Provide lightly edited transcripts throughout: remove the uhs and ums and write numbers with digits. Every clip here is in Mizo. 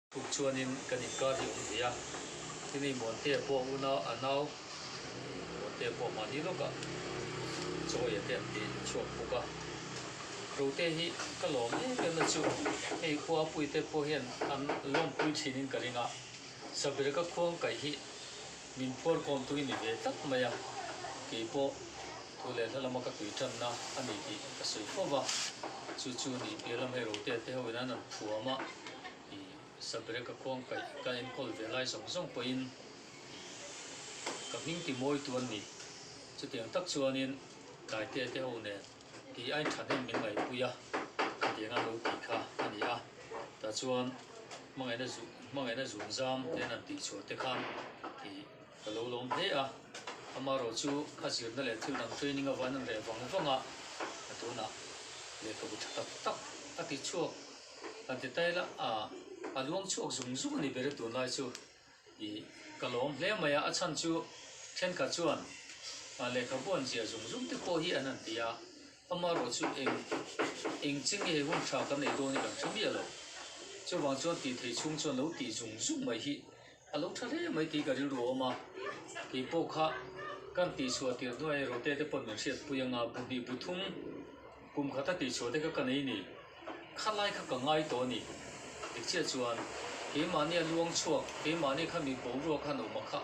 Tuk chuanin kan inkar hi awm thei a, tin hei Muantea pawh unau a nau Muantea pawh mahni lawkah chawi te an ti chhuak bawk a. Rote hi ka lawm em em na chu hei khua puite pawh hian an lawmpui thinin ka ring a, Sabiraka khuang kaih hi min phuar kawmtu hi ni ve tlat mai a, keipawh thu leh hla lama ka tui tanna a ni tih ka sawi fo va, chu chu ni piah lam hei Rotea te ho in an han phuam a. I Sabreka khuang kaih ka enkawl ve lai zawng zawng pawhin ka hming ti mawi tu an ni. Chutiang tak chuanin Taitea te ho nen kei ain thahnem min ngaihpui a, khatiang an lo tih kha a ni a. Tah chuan hmangaihna zu hmangaihna zunzam te an han tih chhuah te khan i ka lo lawm hle a. Amaherawh chu a zirna leh thil dang training avangin an reh vang vang a, a tunah lehkhabu tha tak tak a ti chhuak. Kan ti ta ila a a luang chhuak zung zung a ni ber e tunlai chu ih ka lawm hle mai a, a chhan chu thenkhat chuan ah lehkhabu an ziah zung zung te pawh hi an han ti a, amaherawh chu eng eng chi nge hun tha kan nei dawn hi kan hre miah lo, chuvang chuan tih theih chhung chuan lo tih zung zung mai hi a lo tha hle mai tih ka rilru a awm a, keipawh kha kan tihchhuah tir hnuai erawh te te pawh min hriatpui anga bu hnih bu thum. Kum khata tihchhuah te kha ka nei ni. Khalai kha ka ngai tawh a ni. Dik chiah chuan keimahni a luang chhuak, keimahni kha mi boruak khan awm a kha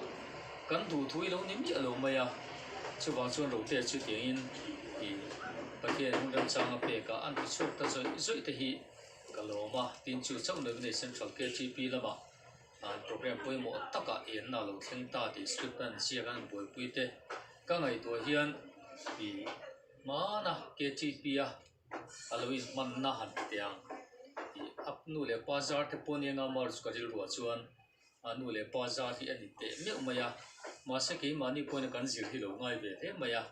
kan duh thu i lo ni miah lo mai a. Chuvang chuan Rotea chu tiangin i Pathian hun remchang a pek a, an ti chhuak ta zawih zawih te hi ka lawm a. Tin chu chauh lo in Central KTP lamah an program pawimawh takah enna a lo thleng ta tih script an ziak an buaipui te ka ngaihtuah hian i Hmana KTP a a lo inhmanna han ti teh ang tih a nu leh pa zar te pawh nia nga march ka rilruah chuan a nu leh pa zar hi a ni teh meuh mai a mahse keimahni pawhin kan zir hi lo ngai ve hle mai a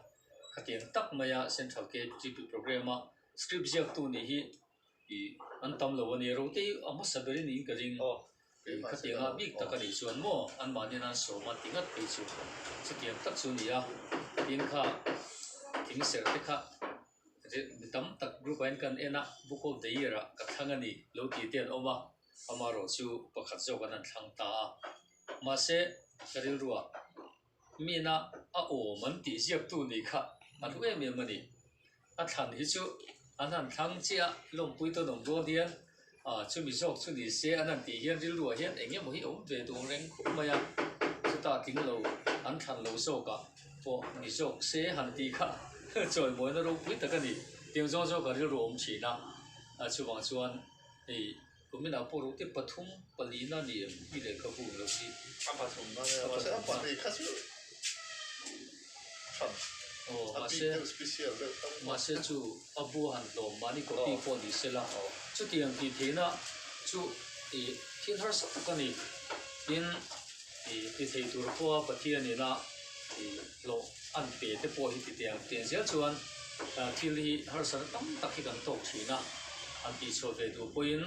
khatiang tak maia Central KTP programme a script ziaktu nih hi ih an tam lo a ni rote hi a hmasa ber in niin ka ring khatiang a bik tak a nih chuan maw anmahni an sawm a ti ngat phei chu chutiang tak chu a ni a tin kha thing serh te kha mi tam tak group ah hian kan en a book of the year ah ka thlang a ni lo tih te an awm a amaherawh chu pakhat zawk an han thlang ta a mahse ka rilruah Mina a awm an tih ziaktu nih kha a hlu em em a ni. A thlan hi chu an han thlang chiah a, lawmpui tawn awm dawn hian ah chumi zawk chu ni se an han tih hian rilruah hian eng emaw hi a awm ve duh reng khawp mai a, chutah tling lo an thlan lo zawkah pawh ni zawk se han tih kha chawimawina ropui tak a ni. Tiang zawng zawk a rilru a awm thin a, chuvang chuan hei. Kuminah pawh ruh te pathum palina ni em i lehkhabu ang lo hi. A pathum na nia mahse a pahnih kha chu hran a bik deuh special deuh tam a. Mahse chu a bu han hlawm mahni copy pawh ni sela chutiang tih theihna chu ih thil harsa tak a ni. Tin ih ti thei tur pawha Pathian ina ih hlawh an pe te pawh hi ti teh ang tih zel chuan thil hi harsatna tam tak hi kan tawk thin a, an tihchhuah ve duh pawhin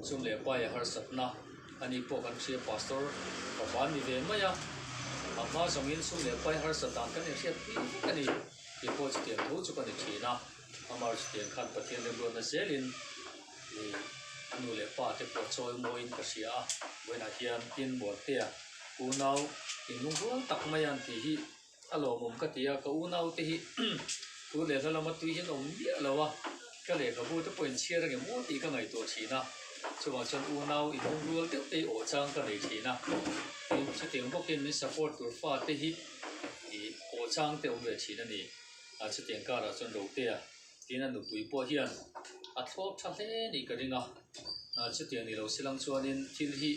sum leh paia harsatna a ni pawh kan hria pastor fapa an ni ve mai a, a hma zawngin sum leh pai harsat dan kan inhriat pui vek a ni tih pawh chutiang tho chu ka ni thin a, amah chutiang khan Pathian remruatna zelin ih a nu leh pa te pawh chawi mawiin ka hria a, vawiinah hian tin Muantea unau inlungrual tak mai an tih hi. A lawmawm ka ti a, ka unau te hi thu leh hla lama tui hian awm miah lo a, ka lehkhabu te pawh inchhiar ang em aw tih ka ngaihtuah thin a, chuvang chuan unau inhawng rual deuh te hi awh chang ka nei thin a, tin chutiang bawkin min support tur fa te hi ih awh chang te awm ve thin a ni, a chutiang karah chuan Rotea tin a nupui pawh hian a thlawp tha hle nih ka ring a, chutiang ni lo silang chuanin thil hi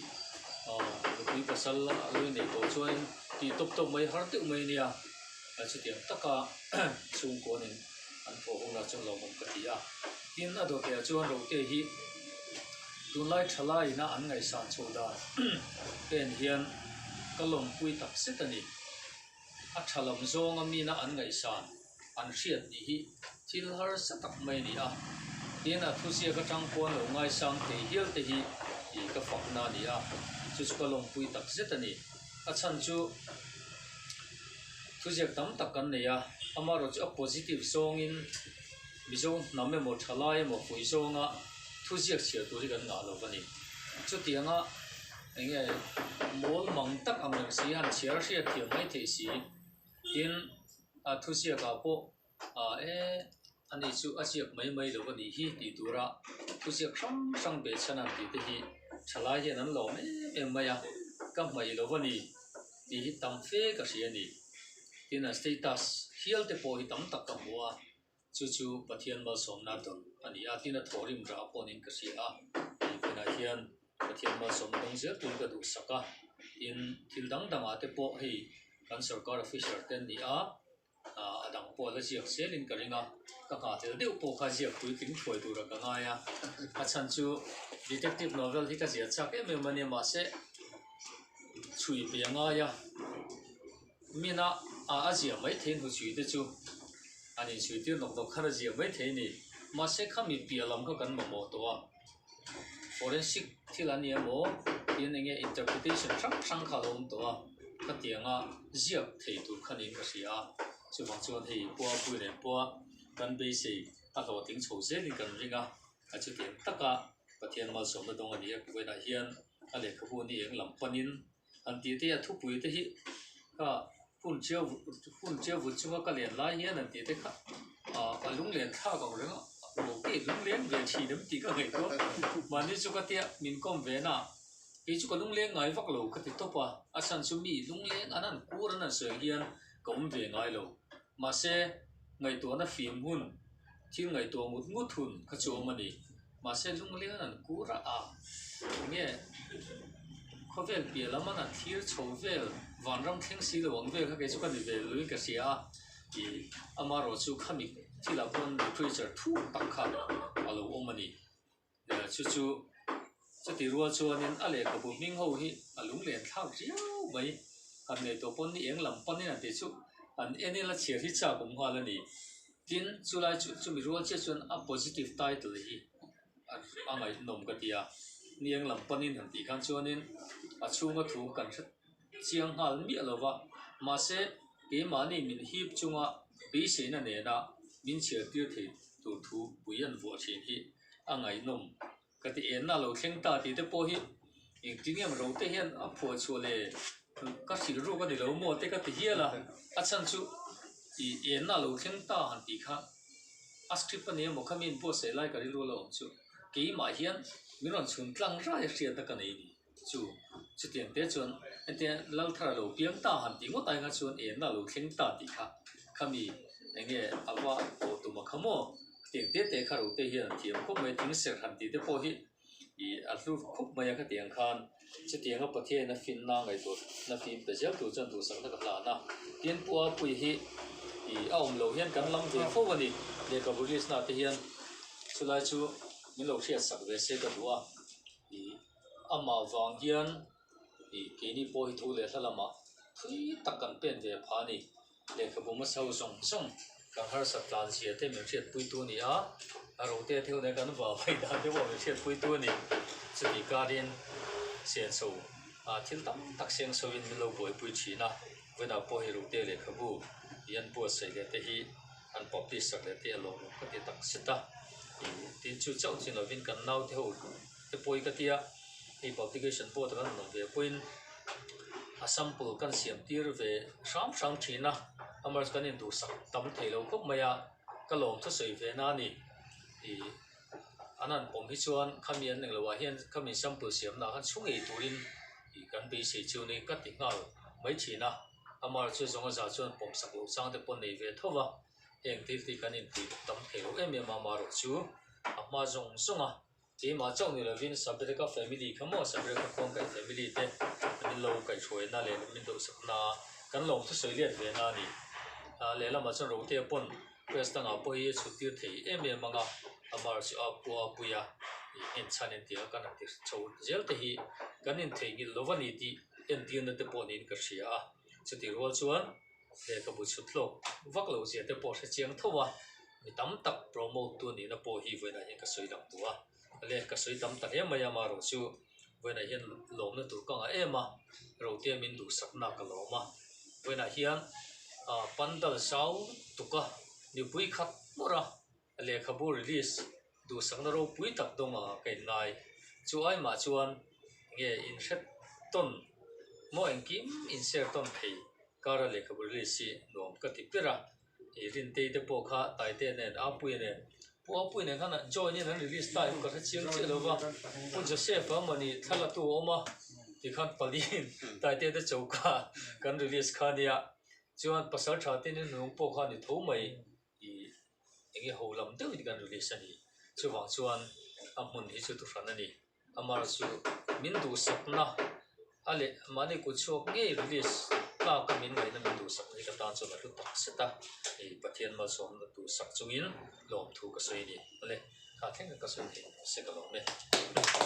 nupui pasal a lo inneih tawh chuanin tih tawp tawp mai har deuh mai a nia, chutiang taka chhungkuanin an thawh hunah chuan lawmawm ka ti a, tin a dawteh ah chuan Rote hi tunlai thalai ina an ngaihsan chhoh dan pen hian ka lawmpui tak zet a ni, a tha lam zawnga mina an ngaihsan. an hriat nih hi thil harsa tak mai a ni a, tin a thuziak atang pawn lo ngaisang thei hial te hi ih ka fakna a ni a, chu chu ka lawmpui tak zet a ni. A chhan chu thuziak tam tak kan nei a, amaherawh chu a positive zawngin Mizo hnam emaw thalai emaw fuih zawnga thuziak chhiar tur hi kan ngah lo a ni. Chutianga. Enge mawl mang tak ang reng si han chhiar hriat thiam mai theih si. Tin, a thuziakah pawh ah e ani chu a ziak mai mai lo a nih hi tih tura thuziak hrang hrang beh chhan ang tih te hi thalai hian an lawm em em mai a, ka hmaih lo a ni tih hi tam fe ka hria a ni. Tin, a status hial te pawh hi tam tak ka hmu a. Chu chu Pathian malsawmna dawn a ni a, tin a thawhrim rah pawhin ka hria a, tih hunah hian Pathian malsawmna dawng zel tur ka duhsak a, tin thil dang dangah te pawh hei kan sorkar officer te an ni a, a dang pawh a la ziak zelin ka ring a, ka nghahhlel deuh pawh kha ziak puitling thuai turah ka ngai a, a chhan chu detective novel hi ka ziah chak em em a nia mahse chhui pe a ngai a. Mina a a ziah mai thei hnu chhui te chu an inchhui tir nawk nawk khan a ziah mai thei a ni. Mahse khami piah lam kha kan mamawh tawh a, forensic thil an ni emaw tin enge interpretation hrang hrang kha a lo awm tawh a, khatianga ziak thei tur kha niin ka hria a. Chuvang chuan hei pua pui leh pua kan beisei a hlawhtling chho zelin kan ring a, a chutiang taka Pathian malsawmna dawng a ni a, vawiinah hian a lehkhabu ni eng lam panin An tih te a thupui te hi kha hun chiau hun chiau vut chunga ka len lai hian an tih te kha ah a lunglen thlak ang reng a lo ke lungleng ve thin em tih ka ngaihtuah mahni chu ka tia min kawm ve na kei chu ka lungleng ngai vak lo ka ti tawp a a chhan chu mi lungleng an han kur an han sawi ang hian ka awm ve ngai lo mahse ngaihtuahna fim hun thil ngaihtuah ngut ngut hun kha chu awm a ni. Mahse lungleng an kur a a, enge khawvel piah lam an thlir chho vel vanram thleng si lo ang vel kha kei chu ka ni ve luiin ka hria a, ih amaherawh chu khami thilah pawn literature thuk tak kha a lo awm a ni. Chu chu chuti rual chuanin a lehkhabu hming ho hi a lunglen thlak riau mai, han nei tawh pawn ni eng lam panin an tih chu an en ila chhiar hi chak awm nghal a ni. Tin, chulai chu chumi rual chiah chuan a positive title hi a ngaihnawm ka ti a, niang lam panin han tih khan chuanin a chhunga thu kan hre chiang nghal miah lo va, mahse keimahni min hip chunga beiseina nena min chhiar tir thei tur thu pui an vuah thin hi a ngaihnawm ka ti. Enna lo thleng ta tih te pawh hi engtin nge ro te hian a phuah chhuah leh ka hrilh ruk a ni lo maw te ka ti hial a, a chhan chu ih enna lo thleng ta han tih kha a script a ni emaw kha mi in buatsaih lai ka rilru a lo awm chu keimah hian min rawn chhun tlang rai a hriatna ka nei a ni chu chutiang te chuan entia Lalthara lo piang ta han tih ngawt ai kha chuan enna lo thleng ta tih kha khami enge a va awh tum a kha maw. Tiang te te kha rote hian an thiam khawp mai, thing serh han tih te pawh hi ih a hlu khawp mai a khatiang khan chutianga Pathianin a finna ngaihtuah na fim pe zel tur chuan duhsakna ka hlan a. Tin Pu Apui hi ih a awm loh hian kan lam ve fo a ni, lehkhabu release na te hian chulai chu min lo hriatsak ve se ka duh a, ih amah vang hian ih keini pawh hi thu leh hla lamah thui tak kan pen ve phah a ni. Lehkhabu hmasa ho zawng zawng kan harsat tlan zia te min hriatpuitu a ni a, a rote thil nen kan vah vaih dan te pawh min hriatpuitu a ni. Chutih karin senso ah thil tam tak sengso in min lo buaipui thin a, vawiinah pawh hei rote lehkhabu hi an buatsaih leh te hi an publish sak leh te a lawmawm ka ti tak zet a. Tin chu chauh chin lovin kan naute ho te pawh hi ka tia hei publication board a kan rawn awm ve pawhin a sample kan siam tir ve hram hram thin a amaherawhchu kan induhsak tam thei lo khawp mai a ka lawm thusawi ve na a ni ih an han pawm hi chuan khami an englo ah hian khami sample siam na ah khan chhung ngei turin ih kan beisei chu ni ka ti nghal mai thin a amaherawhchu zawnga za chuan pawm sak loh chang te pawh nei ve tho va heng thil te hi kan inpui tam thei lo em em a amaherawhchu a hma zawng zawng a. Keimah chauh ni lovin Sabereka family kha maw Sabereka khuangkaih family te min lo kaihhruaina leh min duhsakna kan lawm thusawi lian ve na a ni. Lehlamah chuan Rotea pawn press dangah pawh hi a chhut tir thei em em ang a, amah chu a pua pui a, en chhan entir a kan han ti chho zel te hi kan intheihnghilh lo va ni tih entirna te pawh niin ka hria a. Chutih rual chuan lehkhabu chhut hlawk vak loh zia te pawh hre chiang tho a, mi tam tak promote tu nihna pawh hi vawiinah hian ka sawi lang duh a, le ka sawi tam ta hle mai a amaherawh chu vawiinah hian lawmna tur ka ngah em a, rotea min duhsakna ka lawm a, vawiinah hian ah pandal zau tuk a mipui khat hmawrh a lehkhabu release duhsakna ropui tak dawngah ka inngai chu aimah chuan nge inhre. tawn maw engkim in share tawn thei kara lehkhabu release hi nuam ka ti ber a, i Rintei te pawh kha Taite nen Apuia nen Pu Apuia nen khan join in an release ta em ka hre chiang chiah lo va, Pu Joseph a mawni thla tu a awm a tikhan paliin Taite te choka kan release kha nia chuan pasal tha te nen nung pawh kha a ni tho mai i eng nge ho lam deuhin kan release a ni chuvang chuan a hmun hi chu tuhran a ni. Amar chu min duhsakna a leh mahni kut chhuak ngei release tlak a min ngaihna min duhsakna hi ka tan chuan a hlu tak zet a, hei Pathian malsawmna duhsak chungin lawmthu ka sawi a ni. Awle, kha thleng ka sawi thei se ka lawm e.